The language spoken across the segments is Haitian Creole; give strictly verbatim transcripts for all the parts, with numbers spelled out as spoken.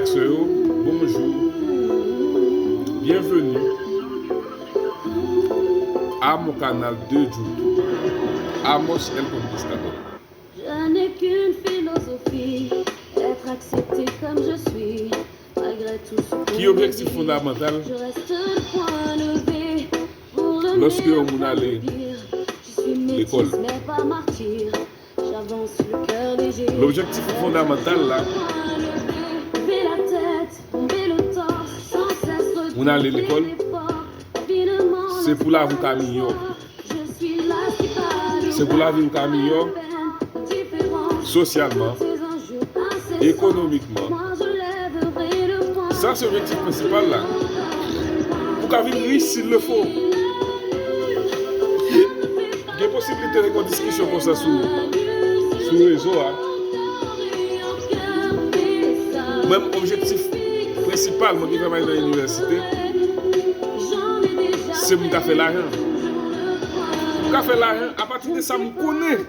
Sè yo, bonjou. Bienvenue à mon canal de YouTube, Amos El Conquistador. Je n'ai qu'une philosophie, être accepté comme je suis, malgré tout ce qu'on me dit. Ki objektif fondamantal Je reste le point levé, pour le lòske yon moun ale lekòl? J'avance le cœur léger. L'objectif fondamental la, moun ale lekòl, se pou lavi w ka miyò. Se pou lavi w ka miyò, sosyalman, ekonomikman. Sa se objektif prensipal la. Pou ka vin rich s'il le faut. Gen posiblite de gen yon diskisyon konsa sou, sou rezo a. Mwen, objektif prensipal mwen ki fè m al nan inivèsite, se m ka fè lajan. M ka fè lajan apati de sa m konnen.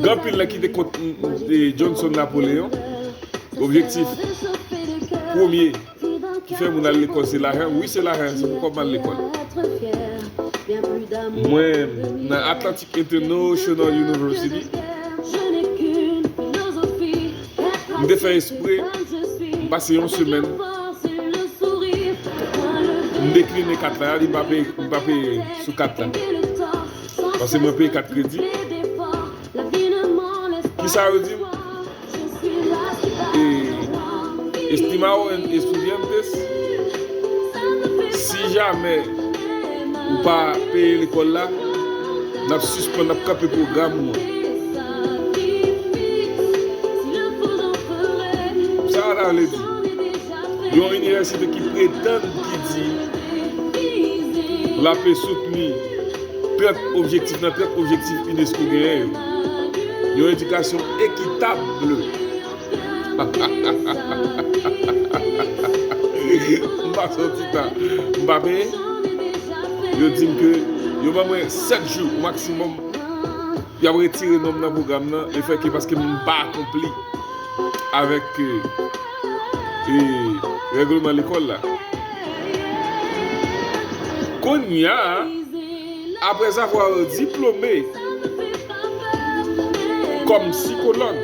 Gen anpil nèg ki te kont, mm, mm, e Johnson Napoléon. Objektif premye ki fè moun al lekòl se lajan. Wi, se lajan, se pou kòb m al lekòl. Mwen, nan Atlantic International University, m te fè espre, m pase yon semèn, m dekline kat la, m pa peye, m pa peye sou kat la. Paske mwen peye kat kredi. Kisa yo di m? E, estimado en estudiantes, si jamè ou pa peye lekòl la, n ap sispann, n ap kanpe pwogram ou an. Sa a ta vle di, yon inivèsite ki pretann, ki di l ape soutni trant objektif, nan trant objektif UNESCO genyen yo. Yon edikasyon ekitab. M pase yon ti tan, m pa peye. Yo di m ke yo ban mwen sèt jou maksimòm pou y ap retire non m nan pwogram nan, lefètke paske m pa akonpli avèk, e, e, règleman lekòl la. Kounye a, après avoir diplômé comme psychologue,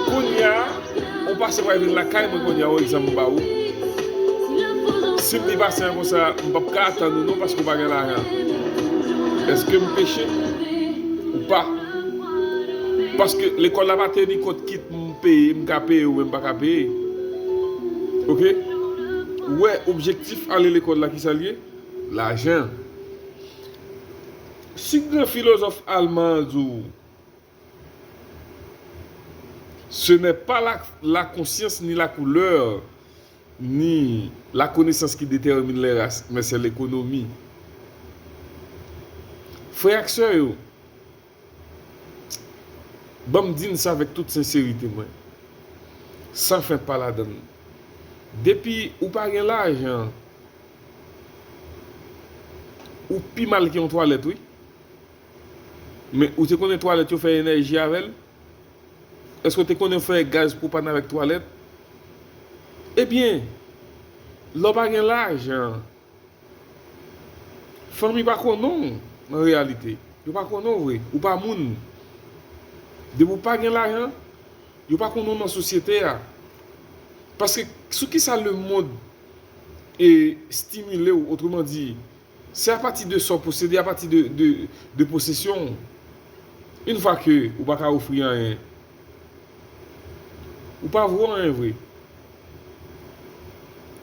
kounye a, yon pasyan pral vin lakay mwen kounye a, yon egzanp m ba ou. Si m di pasyan an konsa, m p ap ka atann ou non, paske w pa gen lajan. Èske m peche ou pa? Paske lekòl la pa teni kont kit m peye, m ka peye oubyen m pa ka peye. Oke? Ou wè, objektif ale lekòl la, kisa l ye? Lajan. Si gran filozòf alman an di w, ce n'est pas la, la conscience ni la couleur, ni la connaissance qui détermine les races, mais c'est l'économie. Frè ak sè yo, ban m di n sa avèk tout senserite mwen, san fent pa ladan l. Depi ou pa gen lajan, ou pi mal ke yon twalèt, wi. Men ou te konnen twalèt yo fè enèji avè l? Èske w te konnen yo fè gaz pwopàn avèk twalèt? Ebyen, lè w pa gen lajan, fanmi pa konnen w an reyalite. Yo pa konnen w vre. Ou pa moun. Depi w pa gen lajan, yo pa konnen w nan sosyete a. Paske sou kisa lemonn e stimile w, otreman di, se apati de sa w posede, apati de, de, de posesyon w. Yon fwa ke ou pa ka ofri anyen, ou pa vo anyen vre.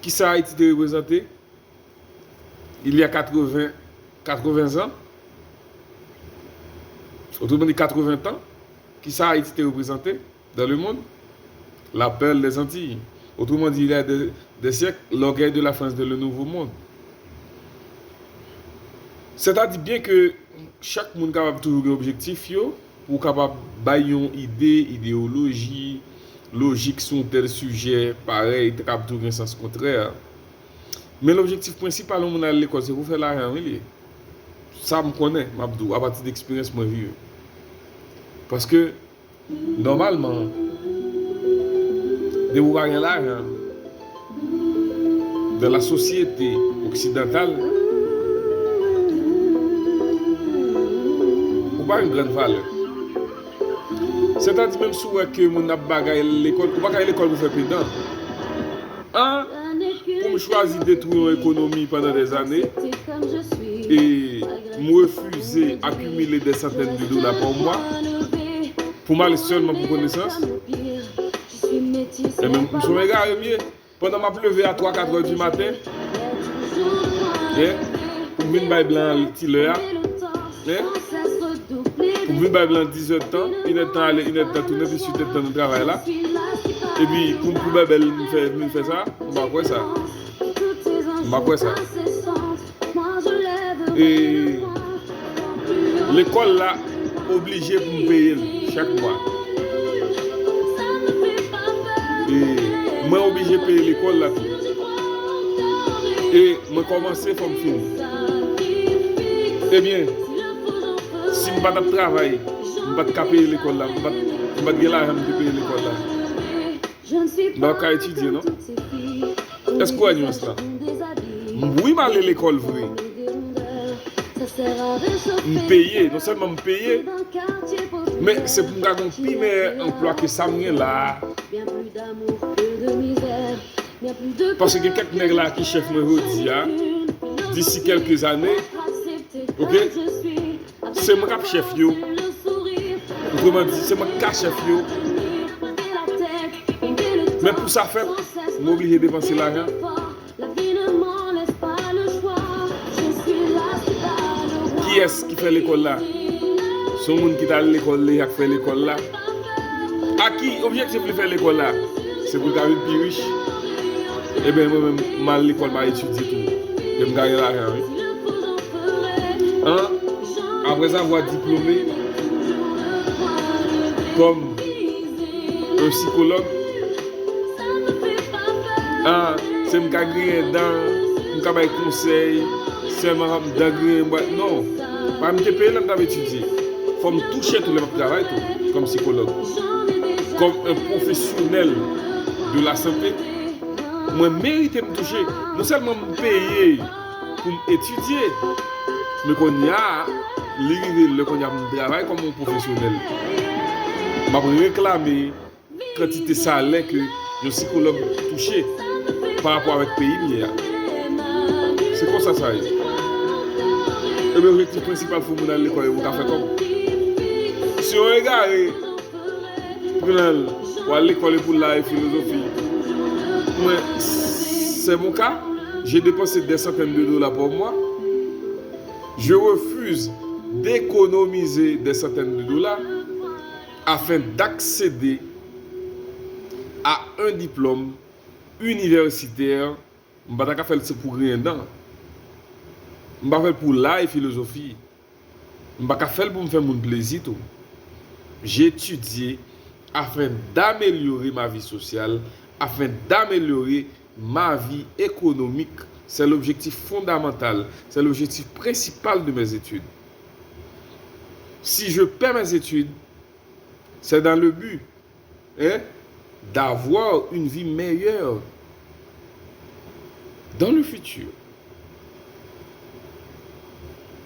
Kisa Ayiti te reprezante il y a quatre-vingts, quatre-vingts ans? Otreman di, quatre-vingts ans. Kisa Ayiti te reprezante dans le monde? La perle des Antilles. Otreman di, il y a des, des siècles, l'orgueil de la France dans le Nouveau Monde. Sètadi, byen ke chak moun kapab toujou gen objektif yo, pou w kapab bay yon ide, ideyoloji, lojik sou yon tèl sijè, parèy, te kapab toujou gen sans kontrè. Men lobjektif prensipal yon moun al lekòl, se pou fè lajan, wi, li ye. Sa m konnen, m ap di w, apati de eksperyans mwen viv. Paske, nòmalman, Depi w pa gen lajan, dans la société occidentale, ou pa gen grann valè. Sètadi, menm si w wè ke moun ap bagay lekòl, ou pa ka al lekòl pou fè pedan. An, pou m chwazi detwi yon ekonomi pandan dè zane, e m refize akimile dè santèn de dola pa mwa, pou m ale sèlman pou konesans, e men m se yon egare m ye. Pandan m ap leve a twa, katrè di maten, eh, pou m vin bay blan an ti lè a, eh, pou m vin bay blan an dizèdtan, inèdtan ale, inèdtan tounen, pi sitrèdtan nan travay la. Epi pou m pou bèbèl m fè, vin fè sa, m pa kwè sa. M pa kwè sa. E lekòl la oblije pou m peye l chak mwa. E mwen oblije peye lekòl la tou. E mwen kòmanse fò m fini. Ebyen, si m pa t ap travay, m pa t ka peye lekòl la, m pa t, m pa t gen lajan m te peye lekòl la. M pa t ap ka etidye, non. Èske w wè nyans la? M, wi, m ale lekòl vre. M peye, non sèlman m peye, men se pou m ta gen yon pi meyè anplwa ke sa m gen la a. Paske gen kèk nèg la ki chèf mwen jodi a, d'ici quelques années, ok? Se mwen k ap chèf yo. Otreman di, se mwen k ka chèf yo. Men pou sa fèt, m oblije depanse lajan. Kiyès ki fè lekòl la? Se yon moun ki t al lekòl deja k fè lekòl la. A ki objektif li fè lekòl la? Se pou l ka vin pi rich? Ebyen, mwen menm, m al lekòl, m al etidye tou. E m ka gen lajan, wi. An, après avoir diplômé comme un psychologue, ah, se m ka griyen dan, m ka bay konsèy, sèlman m dan griyen, m bwè, non. Pa m te peye lè m t ap etidye. Fò m touche tou lè m ap travay tou, kòm sikològ. Comme un professionnel de la santé, mwen merite m touche. Non sèlman m peye pou m etidye, men kounye a, li rive lè kounye a pou m travay kòm yon pwofesyonèl. M ap reklame kantite salè ke yon sikològ touche pa rapò avèk peyi m ye a. Se konsa sa ye. Ebyen, objektif prensipal fò moun al lekòl e pou ta fè kòb. Si yon egare pran l, w al lekòl e pou l lage filozofi. Mwen, c'est mon cas, j'ai dépensé des centaines de dollars par mois. Je refuse d'économiser des centaines de dollars afin d'accéder à un diplôme universitaire. M pa ta ka fè l se pou griyen dan. M pa fè l pou lage filozofi. M pa ka fè l pou m fè moun plezi tou. J'ai étudié afin d'améliorer ma vie sociale, afin d'améliorer ma vie économique. C'est l'objectif fondamental, c'est l'objectif principal de mes études. Si je paie mes études, c'est dans le but, hein, d'avoir une vie meilleure dans le futur.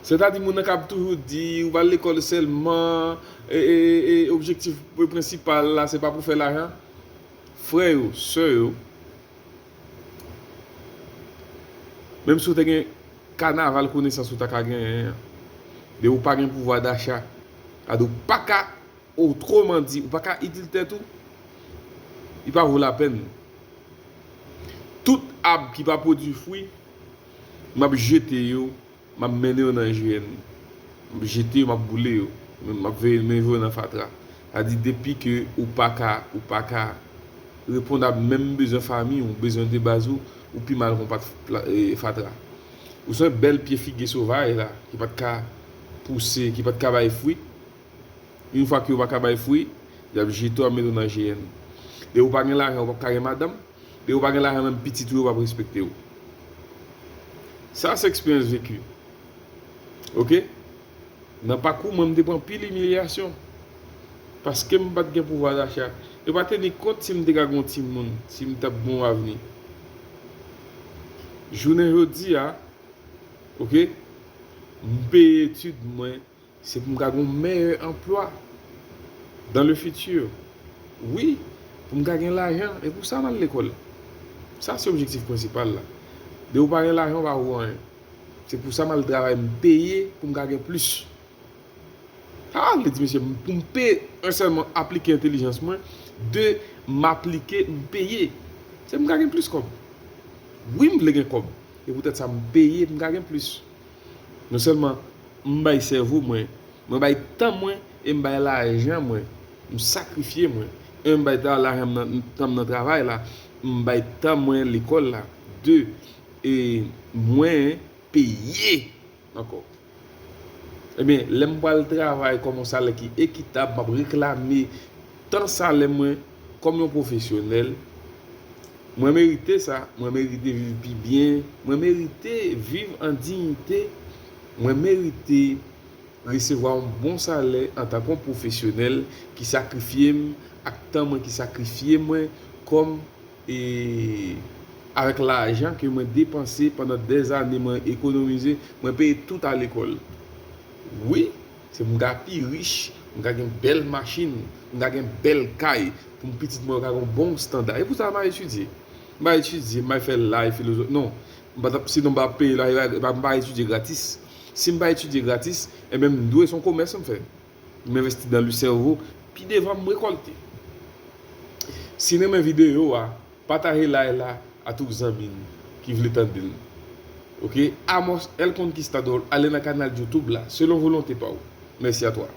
Sètadi, moun nan k ap toujou di ou va lekòl sèlman, e, e, e, e objektif prensipal la, se pa pou fè lajan. Frè yo, sè yo, menm si w te gen kanaval konesans ou ta ka genyen an, depi w pa gen pouvwa dacha, sètadi w pa ka, otreman di, ou pa ka itil tèt ou, li pa vo lapèn. Tout ab ki pa pwodui fwi, m ap jete yo, m ap mennen yo nan G N. M ap jete yo, m ap boule yo. M ap veye, m ap voye yo nan fatra. Sa di, depi ke ou pa ka, ou pa ka reponn a menm bezwen fanmi w, bezwen de baz ou, ou pi mal kon pat fla-, e, fatra. Ou se yon bèl pye figi sovaj la, ki pa t ka pouse, ki pa t ka bay fwi. Yon fwa ke yo pa ka bay fwi, y ap jete w, y ap mete w nan G N. Depi w pa gen lajan, ou p ap ka gen madanm. Depi w pa gen lajan, menm pitit ou yo p ap respekte w. Sa, se eksperyans veki. Oke? Nan pakou mwen, m te pran anpil imilyasyon. Paske m pa t gen pouvwa dacha. Yo pa teni kont si m te ka gen yon timoun, si m t ap gen yon avni. Jounen jodi a, oke, m peye etid mwen, se pou m ka gen yon meyè anplwa dans le futur. Wi, pou m ka gen lajan, e pou sa m al lekòl. Sa se objektif prensipal la. Depi w pa gen lajan, w pa vo anyen. Se pou sa m al travay, m peye pou m ka gen plis. Sa vle di, mesye, pou m peye, en sèlman aplike entèlijans mwen, de, m aplike, m peye. Se pou m ka gen plis kòb. Wi, m vle gen kòb. E poutèt sa, m peye pou m ka gen plis. Non sèlman m bay sèvo mwen, mwen bay tan mwen e m bay lajan mwen. M sakrifye mwen. E m bay ta-, lajan m nan, tan m nan travay la, m bay tan mwen lekòl la. De, e mwen peye ankò. Ebyen, lè m pral travay kòm yon salè ki ekitab, m ap reklame tan salè mwen kòm yon pwofesyonèl. Mwen merite sa, mwen merite viv pi byen, mwen merite viv an diyite, mwen merite resevwa yon bon salè antanke yon pwofesyonèl ki sakrifye m ak tan mwen, ki sakrifye mwen kòm e avèk lajan ke mwen depanse pandan dèzane, mwen ekonomize, mwen peye tout a lekòl. Wi, se pou m ka pi rich, m ka gen bèl machin, m ka gen bèl kay, pou m pitit mwen yo ka gen yon bon estanda. E pou sa m a etidye. M pa etidye, m pa fè live filozofi. Non, m pa t ap, sinon m pa peye la, m pa etidye gratis. Si m pa etidye gratis, ebyen m dwe se yon komès m fè. M envesti dans le cerveau, pi devan m rekòlte. Si n renmen videyo a, pataje live la a tout zanmi n ki vle tande l. Oke? Amos El Conquistador, ale nan kanal YouTube la, selon volonte pa w. Mèsi a twa.